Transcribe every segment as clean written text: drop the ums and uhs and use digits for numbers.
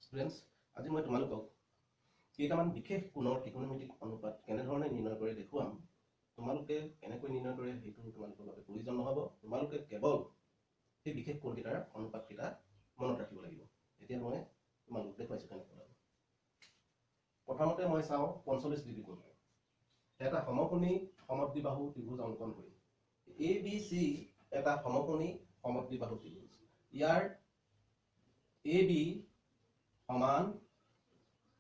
Students, আজি মই তোমালোকক কেইটামান বিশেষ কোণৰ ত্ৰিকোণমিতিক অনুপাত কেনেধৰণে নিৰ্ণয় কৰে দেখুৱাম। তোমালোকে কেনেকৈ নিৰ্ণয় কৰে সেইটো তোমালোকৰ বাবে প্ৰয়োজন নহ'ব। তোমালোকে কেৱল সেই বিশেষ কোণকেইটাৰ অনুপাতকেইটা মনত ৰাখিব লাগিব। এতিয়া মই তোমালোক দেখুৱাইছোঁ কেনেকৈ ওলাব। প্ৰথমতে মই চাওঁ 45 ডিগ্ৰী কোণটো। এটা সমকোণী সমদ্বিবাহু ত্ৰিভুজ অংকন কৰিম। এ বি চি এটা সমকোণী সমদ্বিবাহু ত্ৰিভুজ। ইয়াৰ এ বি সমান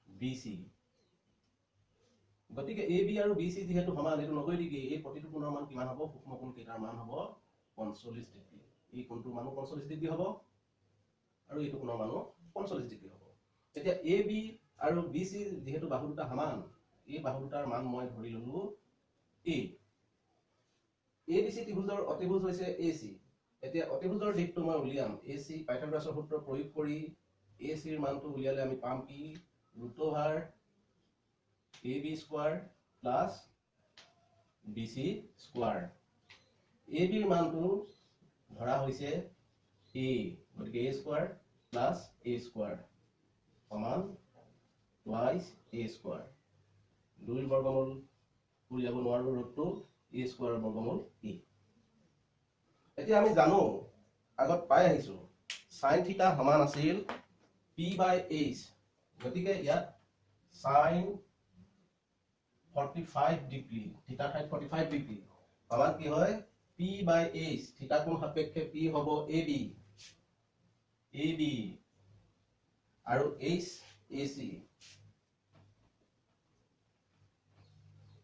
বি চি। গতিকে এ বি আৰু বি চি যিহেতু সমান, এইটো 90 ডিগ্ৰী। এই প্ৰতিটো কোণৰ মান কিমান হ'ব? সূক্ষ্ম কোণ কেইটাৰ মান হ'ব 45 ডিগ্ৰী। এই কোণটোৰ মানো 45 ডিগ্ৰী হ'ব আৰু এইটো কোণৰ মানো 45 ডিগ্ৰী হ'ব। এতিয়া এ বি আৰু বি চি যিহেতু বাহু দুটা সমান, এই বাহু দুটাৰ মান মই ধৰি ললো এ। এ বি চি ত্ৰিভুজৰ অতিভুজ হৈছে এ চি। এতিয়া অতিভুজৰ দিশটো মই উলিয়াম। এ চি পাইথাগোৰাছৰ সূত্ৰ প্ৰয়োগ কৰি এ চিৰ মানটো উলিয়ালে আমি পাম কি? Root over A B square plus B C square. A বিৰ মানটো ধৰা হৈছে এ, গতিকে A square plus A square সমান টুৱাইচ এ স্কোৱাৰ। দুইৰ বৰ্গমূল উলিয়াব নোৱাৰো, ৰুটটো এ স্কোৱাৰৰ বৰ্গমূল ই। এতিয়া আমি জানো, আগত পাই আহিছো, চাইন থিটা সমান আছিল পি বাই এইচ। গতিকে ইয়াত চাইন 45 ডিগ্ৰী, থিটা ঠাইত 45 ডিগ্ৰী সমান কি হয়? পি বাই এইচ। থিটা কোণ সাপেক্ষে পি হ'ব এ বি, এ বি আৰু এইচ এ চি।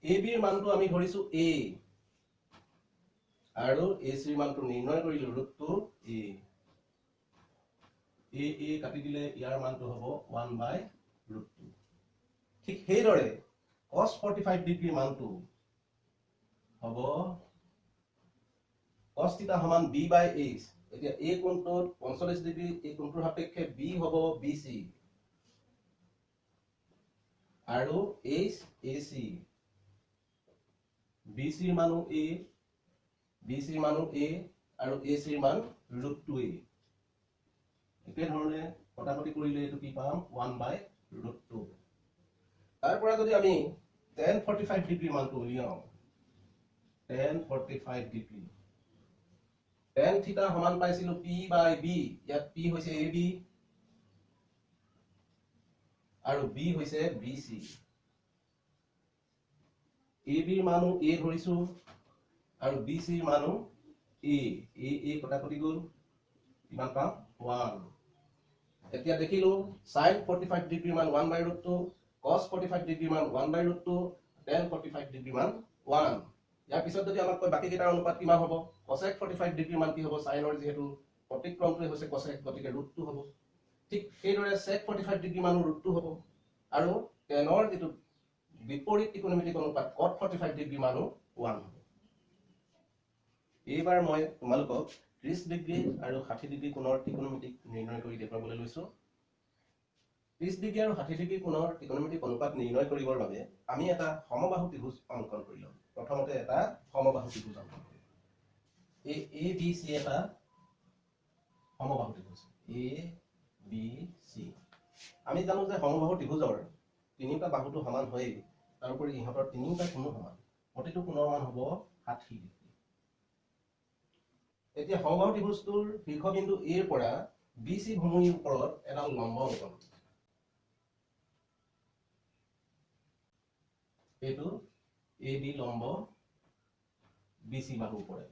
এ বিৰ মানটো আমি ধৰিছো এ আৰু এ চিৰ মানটো নিৰ্ণয় কৰিলো ৰুটটো এ। এ এ কাটি দিলে ইয়াৰ মানটো হ'ব ওৱান বাই ৰুট টু। ঠিক সেইদৰে কছ 45 ডিগ্ৰীৰ মানটো হ'ব কছ থিটা সমান বি বাই এইচ। এতিয়া এই কোণটোত 45 ডিগ্ৰী, এই কোণটোৰ সাপেক্ষে বি হ'ব বি চি আৰু এইচ এ চি। বি চিৰ মানো এ, বি চিৰ মানো এ আৰু এ চিৰ মান ৰুট টু এ। একেধৰণে কটাকটি কৰিলে এইটো কি পাম? ওৱান বাই ৰুট টু। তাৰ পৰা যদি আমি টেন 45 ডিগ্ৰী মানটো উলিয়াওঁ, টেন 45 ডিগ্ৰী, টেন থিটা সমান পাইছিলো পি বাই বি। ইয়াত পি হৈছে এ বি আৰু বি হৈছে বি চি। এ বিৰ মানো এ ধৰিছো আৰু বি চিৰ মানো এ। এ এ কটাকটি গ'ল, কিমান পাম? ওৱান। এতিয়া দেখিলো চাইন 45 ডিগ্ৰী মান ওৱান বাই ৰুট টু, কছ 45 ডিগ্ৰী মান one by root two, tan 45 degree মান ওৱান। ইয়াৰ পিছত যদি আমাক কয় বাকীকেইটাৰ অনুপাত কিমান হ'ব, কচেক 45 ডিগ্ৰী মান কি হ'ব? চাইনৰ যিহেতু প্ৰতিক্ৰমটোৱে হৈছে কচেক, গতিকে ৰুট টু হ'ব। ঠিক সেইদৰে চেক 45 ডিগ্ৰী মানো ৰুট টু হ'ব আৰু টেনৰ যিটো বিপৰীত ত্ৰিকোণমিতিক অনুপাত কট 45 ডিগ্ৰী মানো ওৱান হ'ব। এইবাৰ মই তোমালোকক 30 ডিগ্ৰী আৰু 60 ডিগ্ৰী কোণৰ ত্ৰিকোণমিতিক নিৰ্ণয় কৰি দেখুৱাবলৈ লৈছো। 30 ডিগ্ৰী আৰু 60 ডিগ্ৰী কোণৰ ত্ৰিকোণমিতিক অনুপাত নিৰ্ণয় কৰিবৰ বাবে আমি এটা সমবাহু ত্ৰিভুজ অংকন কৰি ল'ম। প্ৰথমতে এটা সমবাহু ত্ৰিভুজ অংকন কৰিম। এই এ বি চি এটা সমবাহু ত্ৰিভুজ, এ বি চি। আমি জানো যে সমবাহু ত্ৰিভুজৰ তিনিওটা বাহুটো সমান হয়েই, তাৰোপৰি ইহঁতৰ তিনিওটা কোণো সমান। প্ৰতিটো কোণৰ মান হ'ব 60 ডিগ্ৰী। এতিয়া সমবাহু ত্ৰিভুজটোৰ শীৰ্ষবিন্দু এৰ পৰা বি চি ভূমিৰ ওপৰত এডাল লম্ব অংকন কৰিম। এইটো এ বি লম্ব বি চি বাহুৰ ওপৰত।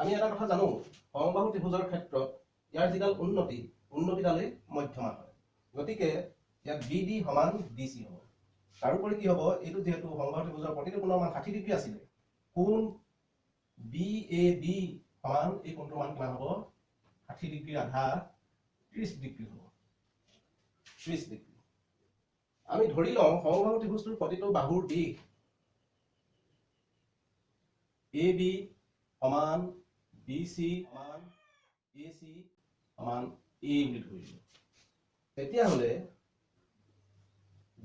আমি এটা কথা জানো, সমবাহু ত্ৰিভুজৰ ক্ষেত্ৰত ইয়াৰ যিডাল উন্নতি, উন্নতিডালেই মধ্যমা হয়। গতিকে ইয়াত বি ডি সমান ডি চি হ'ব। তাৰোপৰি কি হ'ব? এইটো যিহেতু সমবাহু ত্ৰিভুজৰ প্ৰতিটো কোণৰ মান 60 ডিগ্ৰী আছিলে, কোণ বি এ ডি সমান এই কোণটোৰ মান কিমান হ'ব? 60 ডিগ্ৰীৰ আধা 30 ডিগ্ৰী হ'ব, 30 ডিগ্ৰী। আমি ধৰি লওঁ সমবাহু ত্ৰিভুজটোৰ প্ৰতিটো বাহুৰ দীঘ এ বি সমান বি চি সমান এ চি সমান এ বুলি ধৰিলো। তেতিয়াহ'লে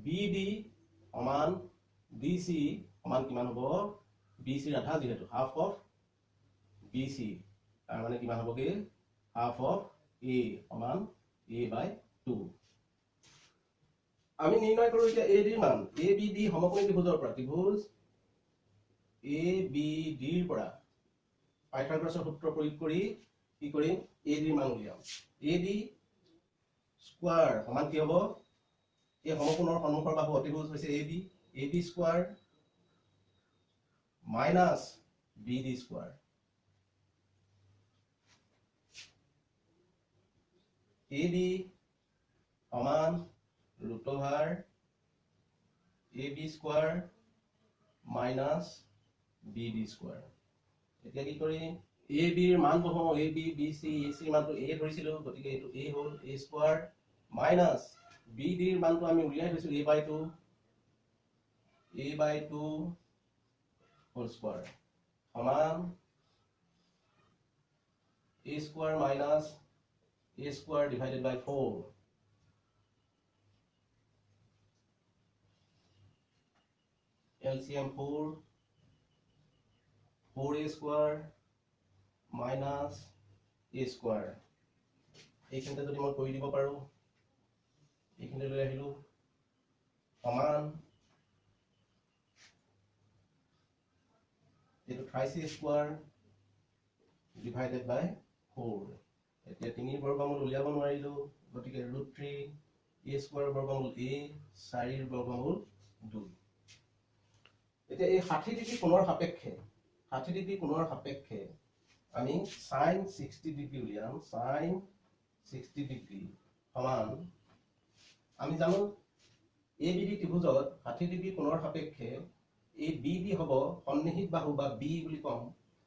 বি ডি সমান ডি চি সমান কিমান হ'ব? বি চিৰ আধা যিহেতু হাফ অফ বি চি, তাৰ মানে কিমান হ'বগে? হাফ অফ এ সমান এ বাই টু। আমি নিৰ্ণয় কৰোঁ এতিয়া এ ডিৰ মান। এ বি ডি সমকোণী ত্ৰিভুজৰ পৰা, ত্ৰিভুজ এ বি ডিৰ পৰা পাইথাগোৰাছৰ সূত্ৰ প্ৰয়োগ কৰি কি কৰিম? এ ডিৰ মান উলিয়াম। এ ডি স্কোৱাৰ সমান কি হ'ব? এই সমকোণৰ সন্মুখৰ বাহু অতিভুজ হৈছে A B, A B square minus B D square. A B সমান root over A B square minus B D square. এতিয়া কি কৰিম? এ বিৰ মান বহাওঁ। A B, B C, A চিৰ মানটো এ ধৰিছিলোঁ, গতিকে এইটো এ হ'ল, এ স্কোৱাৰ মাইনাছ বি ডিৰ মানটো আমি উলিয়াই থৈছোঁ A by two, A by two whole square সমান A square minus A square divided by four. LCM 4, 4a square minus a square। এইখিনিতে যদি মই কৰি দিব পাৰোঁ, এইখিনিতে লৈ আহিলোঁ, সমান এইটো thrice A square divided by four. এতিয়া তিনিৰ বৰ্গমূল উলিয়াব নোৱাৰিলোঁ, গতিকে ৰুট থ্ৰী এ স্কোৱাৰ বৰ্গমূল এ, চাৰিৰ বৰ্গমূল দুই। এতিয়া এই 60 ডিগ্ৰী কোণৰ সাপেক্ষে, 60 ডিগ্ৰী কোণৰ সাপেক্ষে আমি চাইন 60 ডিগ্ৰী উলিয়াম। চাইন 60 ডিগ্ৰী সমান, আমি জানো এ বি ডি ত্ৰিভুজত 60 ডিগ্ৰী কোণৰ সাপেক্ষে এই বি ডি হ'ব সন্নিহিত বাহু বা বি বুলি ক'ম,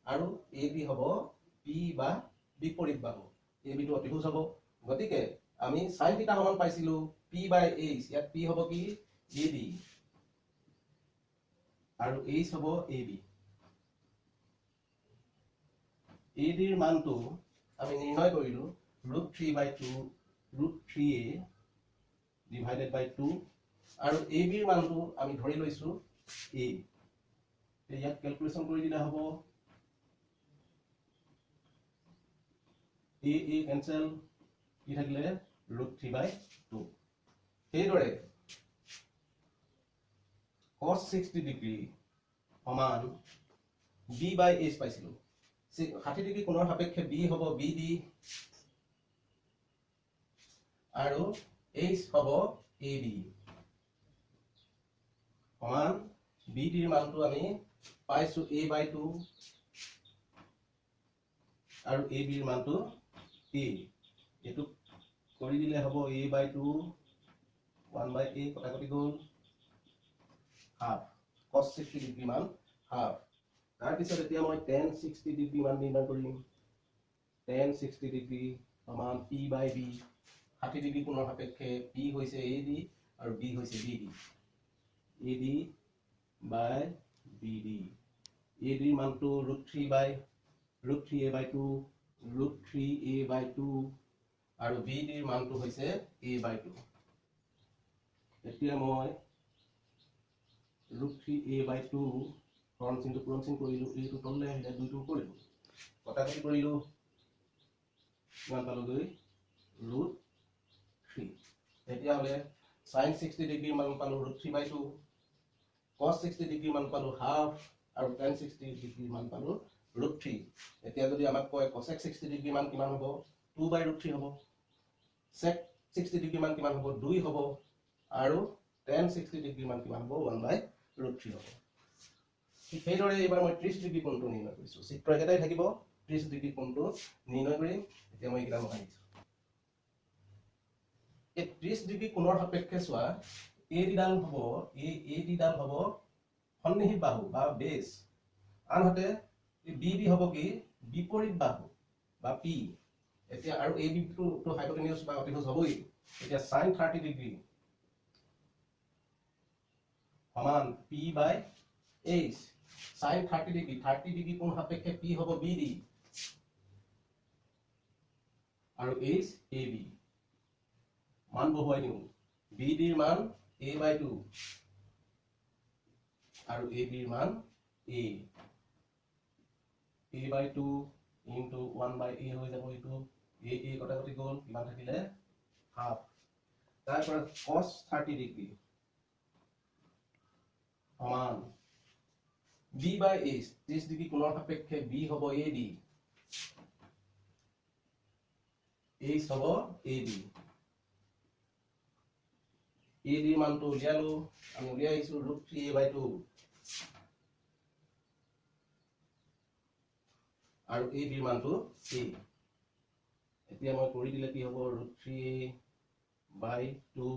আৰু এ বি হ'ব পি বা বিপৰীত বাহু। এ বিটো অতিভুজ হ'ব, গতিকে আমি চাইন থিটা সমান পাইছিলোঁ পি বাই এইচ। ইয়াত পি হ'ব কি? এ ডি, আৰু এইচ হ'ব এ বি। এ ডিৰ মানটো আমি নিৰ্ণয় কৰিলোঁ root three by two, root three A divided by two, আৰু এ বিৰ মানটো আমি ধৰি লৈছোঁ এ। ইয়াত কেলকুলেশ্যন কৰি দিলে হ'ব এ এ কেঞ্চেল, কি থাকিলে? ৰুট থ্ৰী বাই টু। সেইদৰে cos 60 degree সমান বি বাই এইচ পাইছিলোঁ। 60 ডিগ্ৰী কোণৰ সাপেক্ষে বি হ'ব বি ডি আৰু এইচ হ'ব এ বি, সমান বি ডিৰ মানটো আমি পাইছোঁ এ বাই টু আৰু এ বিৰ মানটো এ। এইটো কৰি দিলে হ'ব A by two, one by A কটাকটি গ'ল, হাফ। কছ 60 ডিগ্ৰী মান হাফ। তাৰপিছত এতিয়া মই টেন 60 ডিগ্ৰী মান নিৰ্ণয় কৰিম। টেন 60 ডিগ্ৰী সমান পি বাই বি। 60 ডিগ্ৰী কোণৰ সাপেক্ষে পি হৈছে এ ডি আৰু বি হৈছে B D, A D by B D. A ডিৰ মানটো root three by root three A by two, root three A by two, আৰু বি ডিৰ মানটো হৈছে এ বাই টু। এতিয়া মই root three A by two হৰণ চিনটো পূৰণ চিন কৰিলোঁ, এইটো তললৈ আহিলে, দুইটো কৰিলোঁ, কটাকটি কৰিলোঁ, কিমান পালোগৈ? Root three. তেতিয়াহ'লে চাইন 60 ডিগ্ৰীৰ মান পালোঁ root three by two, cos 60 ডিগ্ৰীৰ মান পালোঁ হাফ, আৰু টেন 60 ডিগ্ৰীৰ মান পালোঁ ৰুট থ্ৰী। এতিয়া যদি আমাক কয় কচেক 60 ডিগ্ৰী মান কিমান হ'ব? টু বাই ৰুট থ্ৰী হ'ব। চেক 60 ডিগ্ৰী মান কিমান হ'ব? দুই হ'ব। আৰু টেন 60 ডিগ্ৰী মান কিমান হ'ব? ওৱান বাই ৰুট থ্ৰী হ'ব। ঠিক সেইদৰে এইবাৰ মই 30 ডিগ্ৰী কোণটো নিৰ্ণয় কৰিছোঁ। চিত্ৰ একেটাই থাকিব, 30 ডিগ্ৰী কোণটো নিৰ্ণয় কৰিম। এতিয়া মই এইকেইটা মহাই দিছোঁ। এই 30 ডিগ্ৰী কোণৰ সাপেক্ষে চোৱা, এ ডিডাল হ'ব, এ ডিডাল হ'ব সন্নিহিত বাহু বা বেছ, আনহাতে বি ডি হ'ব কি? বিপৰীত বাহু বা পি। এতিয়া আৰু এ বিটো হাইপোটেনিউছ বা অতিভুজ হ'বই। এতিয়া চাইন 30 ডিগ্ৰী সমান P by H. Sine 30 degree, 30 degree কোণ সাপেক্ষে পি হ'ব বি ডি আৰু এইচ এ বি। মান বহুৱাই দিওঁ, বি ডিৰ মান এ বাই টু আৰু এ বিৰ মান A. A by two into one by A হৈ যাব এইটো। এ এ কটাকটি গ'ল, কিমান থাকিলে? হাফ। তাৰ পৰা cos 30 degree সমান B by H, 30 degree কোণৰ সাপেক্ষে B হ'ব AD, H হ'ব AB। AD ৰ মানটো উলিয়ালো, আমি উলিয়াই আহিছো root three A by two আৰু A B ৰ মানটো A। এতিয়া মই কৰি দিলে কি হ'ব, root three A by two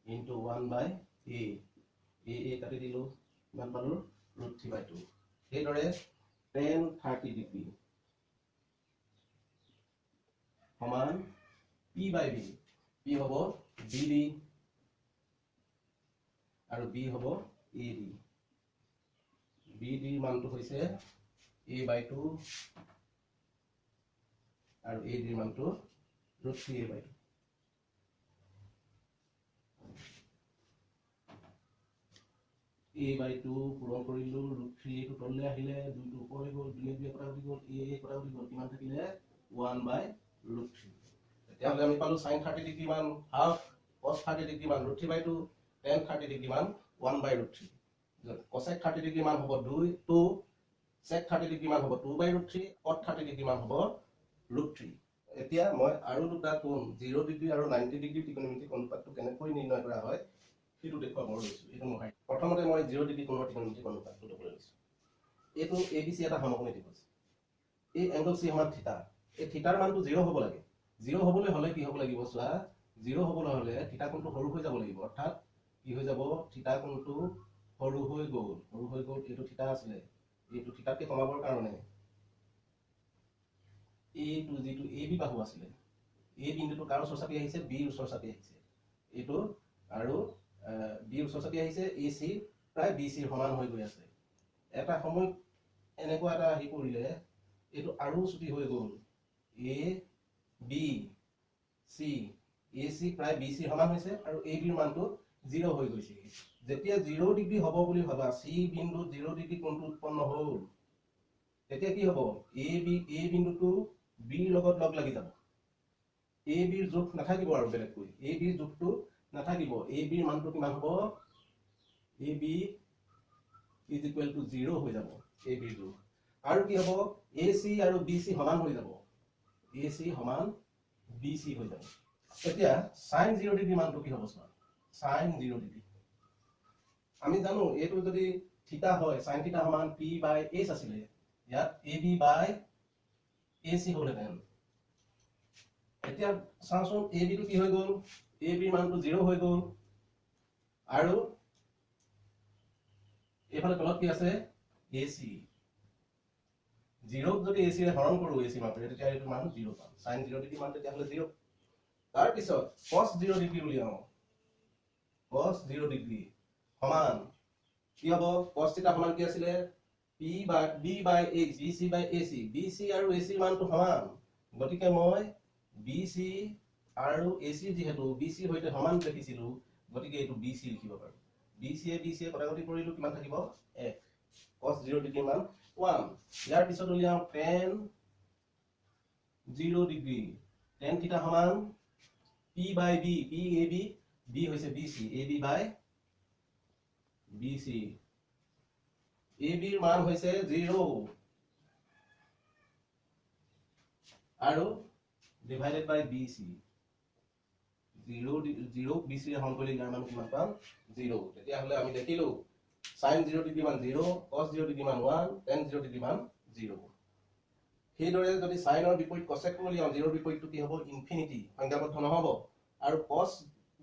into one by A, A A কাটি দিলো, কিমান পালো root three by two। সেইদৰে tan 30 degree সমান P by B, P হ'ব BD আৰু B হ'ব AD। BD ৰ মানটো হৈছে A by two আৰু AD ৰ মানটো root three A by two। A by two পূৰণ কৰিলো, root three টো তললৈ আহিলে, দুইটো ওপৰলৈ গ'ল, দুয়ে দুয়ে কটা উঠি গ'ল, A A কটা উঠি গ'ল, কিমান থাকিলে one by root three। তেতিয়াহ'লে আমি পালো sin 30 degree মান half, cos 30 degree মান root three by two, tan 30 degree মান one by root three। cosec 30 degree মান হ'ব দুই, two, sec 30 degree মান হ'ব two by root three, cot 30 degree মান হ'ব root three। এতিয়া মই আৰু দুটা কোণ 0 ডিগ্ৰী আৰু 90 ডিগ্ৰী ত্ৰিকোণমিতিক অনুপাতটো কেনেকৈ নিৰ্ণয় কৰা হয় সেইটো দেখুৱাব লৈছো। এইটো মই প্ৰথমতে মই 0 ডিগ্ৰী কোণৰ ত্ৰিকোণমিতিক অনুপাতটো ল'বলৈ লৈছো। এইটো ABC এটা সমকোণী ত্ৰিভুজ। এই এংগল C সমান থিটা, এই থিটাৰ মানটো 0 হ'ব লাগে। 0 হ'বলৈ হ'লে কি হ'ব লাগিব চোৱা, 0 হ'বলৈ হ'লে থিটা কোণটো সৰু হৈ যাব লাগিব, অৰ্থাৎ কি হৈ যাব, থিটা কোণটো সৰু হৈ গ'ল, সৰু হৈ গ'ল, এইটো থিটা আছিলে, এইটো থিটাতকৈ কমাবৰ কাৰণে এইটো যিটো এ বি বাহু আছিলে, এই বিন্দুটো কাৰ ওচৰ চাপি আহিছে, বিৰ ওচৰ চাপি আহিছে, এইটো আৰু বিৰ ওচৰ চাপি আহিছে, এ চি প্ৰায় বি চিৰ সমান হৈ গৈ আছে। এটা সময়ত এনেকুৱা এটা আহি পৰিলে এইটো আৰু চুটি হৈ গ'ল, A B C, A C প্ৰায় বি চিৰ সমান হৈছে আৰু এ বিৰ মানটো 0 হৈ গৈছে। যেতিয়া 0 ডিগ্ৰী হ'ব বুলি ভাবা, চি বিন্দুত 0 ডিগ্ৰী কোণটো উৎপন্ন হ'ল, তেতিয়া কি হ'ব, এ বি, এ বিন্দুটো বিৰ লগত লগ লাগি যাব, এ বিৰ জোখ নাথাকিব আৰু বেলেগকৈ, এ বিৰ জোখটো নাথাকিব, এ বিৰ মানটো কিমান হ'ব, A B is equal to 0 হৈ যাব এ বিৰ জোখ। আৰু কি হ'ব, এ চি আৰু বি চি সমান হৈ যাব, এ চি সমান বি চি হৈ যাব। এতিয়া sin 0 degree মানটো কি হ'ব চোৱা, sin 0 degree আমি জানো এইটো যদি থিটা হয়, sin থিটা সমান P by H আছিলে, ইয়াত A B by A C হ'লহেঁতেন। এতিয়া চাওঁচোন এ বিটো কি হৈ গ'ল, এ বিৰ মানটো 0 হৈ গ'ল আৰু এইফালে তলত কি আছে এ চি, 0 যদি এ চিৰে হৰণ কৰোঁ এ চি মানটোৰে, তেতিয়া এইটো মান 0 পাম, sin 0 degree মান তেতিয়াহ'লে 0। তাৰপিছত cos 0 degree উলিয়াওঁ, cos 0 degree সমান কি হ'ব, cos থিটা সমান কি আছিলে, P by B by H, B C by A C, B C আৰু এ চিৰ মানটো সমান, গতিকে মই বি চি আৰু এ চি যিহেতু বি চিৰ সৈতে সমান দেখিছিলো, গতিকে এইটো বি চি লিখিব পাৰো। বি চিয়ে বি চিয়ে কটাকটি কৰিলো, কিমান থাকিব 1, cos 0 degree মান 1। ইয়াৰ পিছত উলিয়াওঁ tan 0 degree, tan থিটা সমান P by B, P A B, B হৈছে B C, A B by B C, A বিৰ মান হৈছে 0 আৰু divided by B C, 0 B C হৰণ কৰিলে ইয়াৰ মান কিমান পাম, 0। তেতিয়াহ'লে আমি দেখিলো sin 0 degree মান 0, cos 0 degree মান 1, tan 0 degree মান 0। সেইদৰে যদি সাইনৰ বিপৰীত কসেক উলিয়াওঁ, 0 বিপৰীতটো কি হ'ব, ইনফিনিটি, সংজ্ঞাবদ্ধ নহ'ব, আৰু cos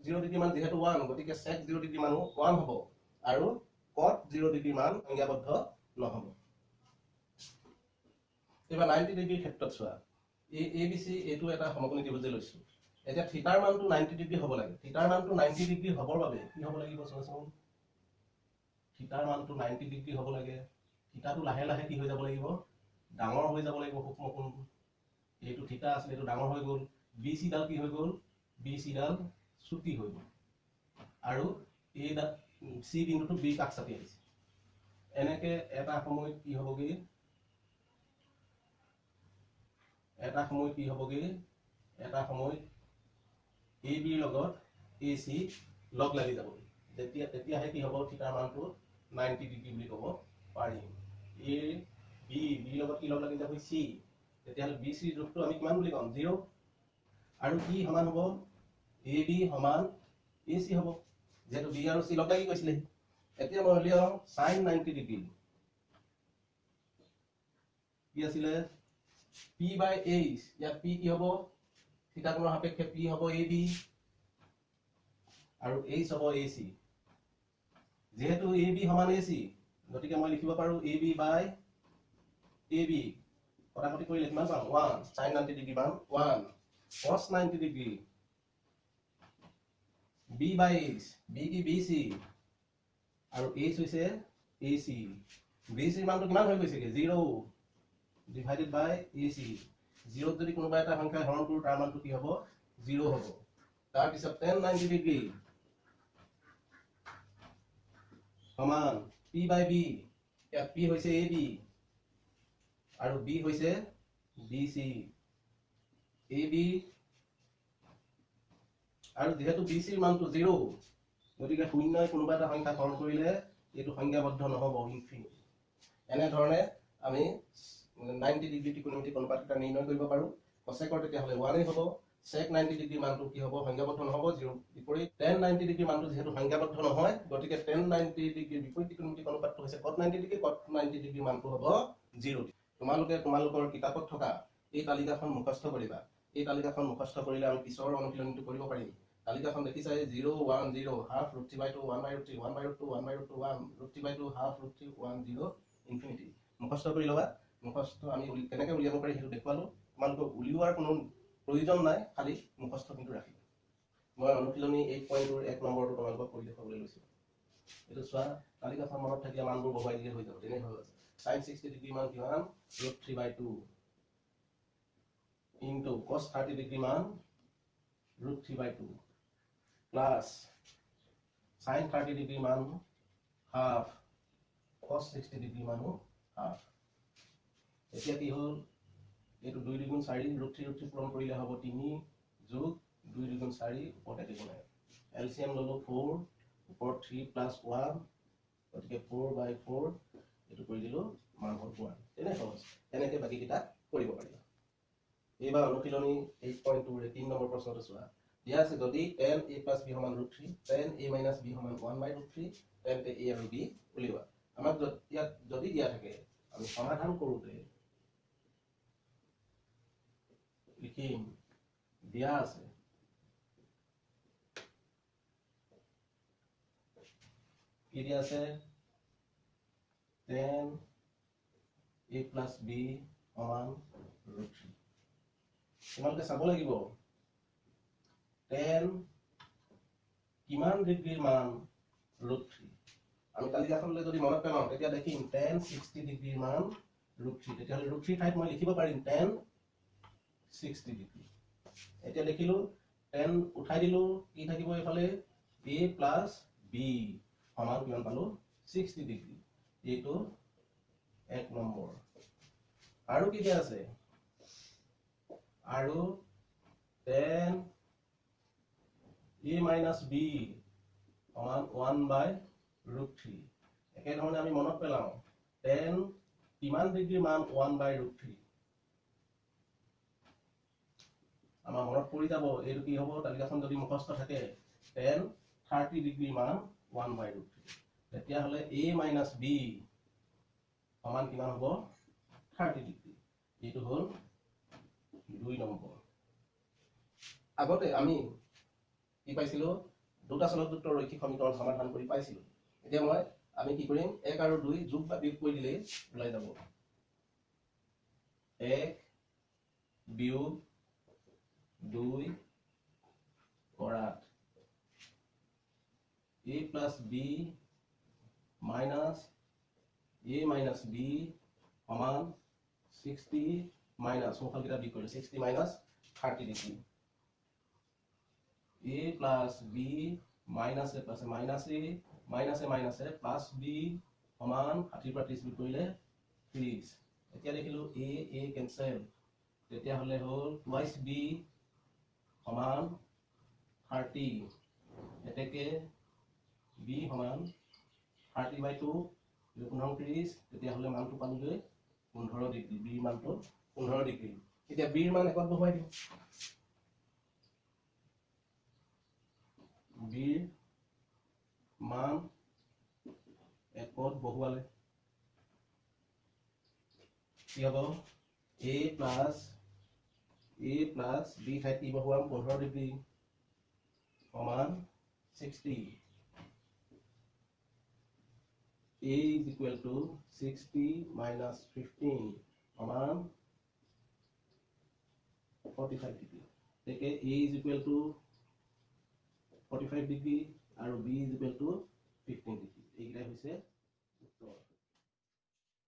0 degree মান যিহেতু 1, গতিকে sec 0 degree মানো 1 হ'ব আৰু cot 0 degree মান সংজ্ঞাবদ্ধ নহ'ব। এইবাৰ 90 ডিগ্ৰীৰ ক্ষেত্ৰত চোৱা, এই এ বি চি এইটো এটা সমকোণী ত্ৰিভুজে লৈছো। এতিয়া থিটাৰ মানটো 90 ডিগ্ৰী হ'ব লাগে, থিটাৰ মানটো 90 ডিগ্ৰী হ'বৰ বাবে কি হ'ব লাগিব চোৱাচোন, থিটাৰ মানটো 90 ডিগ্ৰী হ'ব লাগে, থিটাটো লাহে লাহে কি হৈ যাব লাগিব, ডাঙৰ হৈ যাব লাগিব, সূক্ষ্ম কোণ এইটো থিটা আছিলে, এইটো ডাঙৰ হৈ গ'ল, বি চি ডাল কি হৈ গ'ল, বি চি ডাল চুটি হৈ গ'ল আৰু এই চি বিন্দুটো বি কাষ চাপি আহিছে। এনেকে এটা সময়ত কি হ'বগে, এটা সময়ত কি হ'বগে, এটা সময়ত এ বিৰ লগত এ চি লগ লাগি যাব। তেতিয়াহে কি হ'ব, থিটাৰ মানটো 90 ডিগ্ৰী বুলি ক'ব পাৰিম। এ বি, বিৰ লগত কি লগ লাগি যাব, চি। তেতিয়াহ'লে বি চিৰ জোখটো আমি কিমান বুলি ক'ম, 0। আৰু কি সমান হ'ব, এ বি সমান এ চি হ'ব, যিহেতু বি আৰু চি লগ লাগি গৈছিলে। এতিয়া মই উলিয়াওঁ চাইন 90 ডিগ্ৰী কি আছিলে, পি বাই এইচ। ইয়াত পি কি হ'ব, থিটা কোণৰ সাপেক্ষে পি হ'ব এ বি আৰু এইচ হ'ব এ চি। যিহেতু এ বি সমান এ চি, গতিকে মই লিখিব পাৰোঁ A B by A B. কটাকটি কৰিলে কিমান পাম, 1। চাইন 90 ডিগ্ৰী মান 1। কছ 90 degree B by H, B কি বি চি আৰু এইচ হৈছে এ চি। বি চিৰ মানটো কিমান হৈ গৈছেগৈ, 0 ডিভাইডেড বাই এ চি। 0ত যদি কোনোবা এটা সংখ্যাই হৰণ কৰোঁ তাৰ মানটো কি হ'ব, 0 হ'ব। তাৰপিছত টেন 90 ডিগ্ৰী সমান পি বাই বি। ইয়াত পি হৈছে এ বি আৰু বি হৈছে বি চি। এ বি আৰু যিহেতু বি চিৰ মানটো 0, গতিকে শূন্যই কোনোবা এটা সংখ্যা হৰণ কৰিলে এইটো সংজ্ঞাবদ্ধ নহ'ব, ইনফিনিটি। এনেধৰণে আমি 90 ডিগ্ৰী ত্ৰিকোণমিতিক অনুপাতকেইটা নিৰ্ণয় কৰিব পাৰোঁ। কচেকৰ তেতিয়াহ'লে 1 হ'ব। চেক 90 ডিগ্ৰী মানটো কি হ'ব, সংজ্ঞাবদ্ধ নহ'ব, 0 বিপৰীত। টেন 90 ডিগ্ৰী মানটো যিহেতু সংজ্ঞাবদ্ধ নহয়, গতিকে টেন 90 ডিগ্ৰীৰ বিপৰীত ত্ৰিকোণমিতিক অনুপাতটো হৈছে কট 90 ডিগ্ৰী। কট 90 ডিগ্ৰী মানটো হ'ব 0। তোমালোকে তোমালোকৰ কিতাপত থকা এই তালিকাখন মুখস্থ কৰিবা। এই তালিকাখন মুখস্থ কৰিলে আমি পিছৰ অনুশীলনীটো কৰিব পাৰিম। তালিকাখন দেখিছাই, 0 1 0 half root 3 by 2 1 by root 3 1 by root 2 1 by root 2 1 root 3 by 2 half root 3 1 0 infinity. মুখস্থ কৰি ল'বা। মুখস্থ আমি কেনেকৈ উলিয়াব পাৰি সেইটো দেখুৱালোঁ। তোমালোকক উলিওৱাৰ কোনো প্ৰয়োজন নাই, খালি মুখস্থ কিন্তু ৰাখিবা। মই অনুশীলনী 8.2 1 নম্বৰটো তোমালোকক কৰি দেখুৱাবলৈ লৈছোঁ। এইটো চোৱা, তালিকাখন মনত থাকিলে মানবোৰ বহুৱাই দিলে হৈ যাব, তেনে সহজ। চাইন 60 ডিগ্ৰী মান কিমান, root 3 by 2 into cos 30 degree মান root 3 by 2 plus sine 30 degree মান হাফ কছ 60 ডিগ্ৰী মানো হাফ। এতিয়া কি হ'ল, এইটো 2 দুগুণ 4 ৰুট 3 ৰুট 3 পূৰণ কৰিলে হ'ব 3 যোগ 2 দুগুণ 4, ওপৰত একো নাই। এল চি এম ল'লোঁ 4, ওপৰত 3 প্লাছ 1, গতিকে 4 বাই 4, এইটো কৰি দিলোঁ, মান হ'ল 1। তেনে সহজ, তেনেকৈ বাকীকেইটা কৰিব পাৰিবা। এইবাৰ অনুশীলনী 8.2 3 নম্বৰ প্ৰশ্নটো চোৱা। দিয়া আছে যদি টেন এ প্লাছ বি সমান root 3, tan A minus B সমান 1 বাই ৰুট 3, তেন্তে এ আৰু বি উলিওৱা। আমাক ইয়াত যদি দিয়া থাকে, আমি সমাধান কৰোঁতে লিখিম দিয়া আছে কি দিয়া আছে, টেন এ প্লাছ বি সমান ৰুট 3। তোমালোকে চাব লাগিব টেন কিমান ডিগ্ৰীৰ মান ৰুট 3। আমি তালিকাখনলৈ যদি মনত পেলাওঁ তেতিয়া দেখিম টেন 60 ডিগ্ৰীৰ মান ৰুট 3। তেতিয়াহ'লে ৰুট 3 ঠাইত মই লিখিব পাৰিম টেন 60 ডিগ্ৰী। এতিয়া দেখিলোঁ টেন উঠাই দিলোঁ, কি থাকিব এইফালে, এ প্লাছ বি সমান কিমান পালোঁ, 60 ডিগ্ৰী। এইটো 1 নম্বৰ। আৰু কি দিয়া আছে, আৰু টেন এ মাইনাছ বি সমান 1 বাই ৰুট 3। একেধৰণে আমি মনত পেলাওঁ টেন কিমান ডিগ্ৰীৰ মান 1 বাই ৰুট 3। আমাৰ মনত পৰি যাব এইটো কি হ'ব, তালিকাখন যদি মুখস্থ থাকে টেন 30 ডিগ্ৰীৰ মান 1 বাই ৰুট 3। তেতিয়াহ'লে এ মাইনাছ বি সমান কিমান হ'ব, 30 ডিগ্ৰী। এইটো হ'ল 2 নম্বৰ। আগতে আমি কি পাইছিলোঁ, দুটা চলকযুক্ত ৰৈখিক সমীকৰণ সমাধান কৰি পাইছিলোঁ। এতিয়া আমি কি কৰিম, 1 আৰু 2 যোগ বা বিয়োগ কৰি দিলেই ওলাই যাব। 1 বিয়োগ 2 কৰাত A plus B minus A minus B সমান 60 মাইনাছ, সোঁফালকেইটা বিয়োগ কৰিলোঁ, 60 minus 30 degree. A plus B minus A plus minus A minus A minus A plus B সমান 60 পৰা 30 বিয়োগ কৰিলে 30। এতিয়া দেখিলোঁ এ এ কেঞ্চেল, তেতিয়াহ'লে হ'ল টুৱাইচ বি সমান 30। এতেকে বি সমান 30/2 15 30, তেতিয়াহ'লে মানটো পালোগৈ 15 ডিগ্ৰী। বিৰ মানটো 15 ডিগ্ৰী। এতিয়া বিৰ মান একত বহুৱাই দিওঁ। বিৰ মান একত বহুৱালে কি হ'ব? এ প্লাছ বি ঠাইত কি বহুৱাম? 15 ডিগ্ৰী সমান 60। A is equal to 60 minus 15 সমান 45 ডিগ্ৰী। গতিকে A is equal to 45 degree আৰু B is equal to 15 degree. এইকেইটাই হৈছে উত্তৰ।